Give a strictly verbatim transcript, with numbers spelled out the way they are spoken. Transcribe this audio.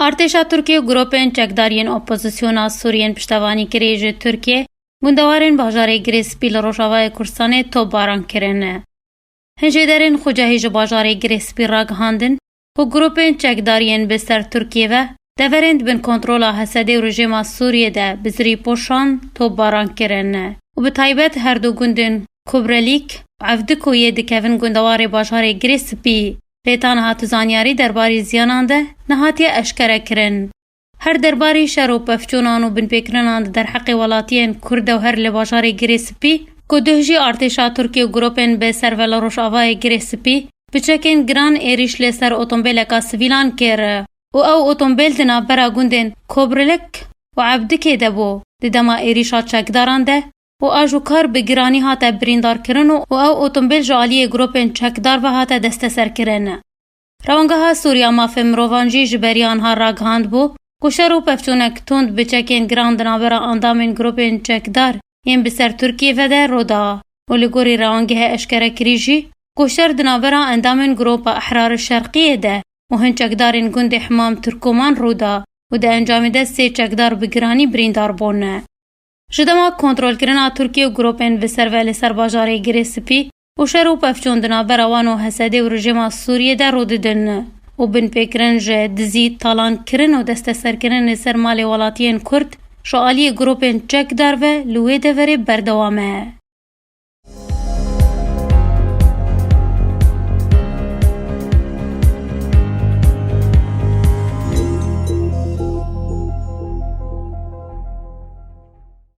Artêşa Tirkiyê û grûpên çekdar yên opozisyona Sûriyên piştevanîkirî ji Tirkiyê gundewarên bajarê Girê Spî li Rojavayê Kurdistanê topbaran kirine. Hin jêderên xucehî ji bajarê Girê Spî ragihandin ku grûpên çekdar yên bi ser Tirkiyê ve deverên di bin kontrola H S D û rejîma Sûriyê de bi zirîpoşan topbaran kirine û bi taybet her du gundên Kubrelîk û Evdiko yê dikevin gundewarê bajarê Girê Spî. Lê ta niha tu zanyarî derbarî ziyanan de nehatiye eşkere kirin. Her derbarî şer û pevçûnan û binpêkirinan di derheqê welatiyên Kurd de û her li bajarê Girê Spî ku duh jî artêşa Tirkiyê û grûpên bi ser ve li Rojavayê Girê Spî bi çekên giran êrîş li ser otombêleka sivîlan kir û ew otombêl di navbera gundên Kobrilik û Evdikê de bû di dema êrîşa çekdaran de û a jûkar bi giranî hate birîndarkirin û, û ew otombêl ji aliyê grûpên çekdar ve hate desteserkirin. Rewangeha Sûriya Mafê Mirovan jî ji beriya niha ragihandbû ku şer û pevçûnek tund bi çekên giran di navbera endamên grûpên çekdar yên bi ser Tirkiyê ve de rû da û li gorî rewangehê eşkere kirî jî ku şer di navbera endamên Grûpa Ehrar Şerqiyê de û hin çekdarên gundê Himam Tirkoman rû da û di encamê de sê çekdar bi giranî birîndar bûne. Ji dema kontrolkirina Tirkiye û grûpên bi ser ve li ser bajarê Girê Spî û şer û pevçûn di navbera wan û H S D û rejîma Sûriyê de rû didin û binpêkirin ji dizî, talankirin û desteserkirin li ser malê welatiyên Kurd ji aliyê grûpên çekdar ve li wê deverê berdewam e.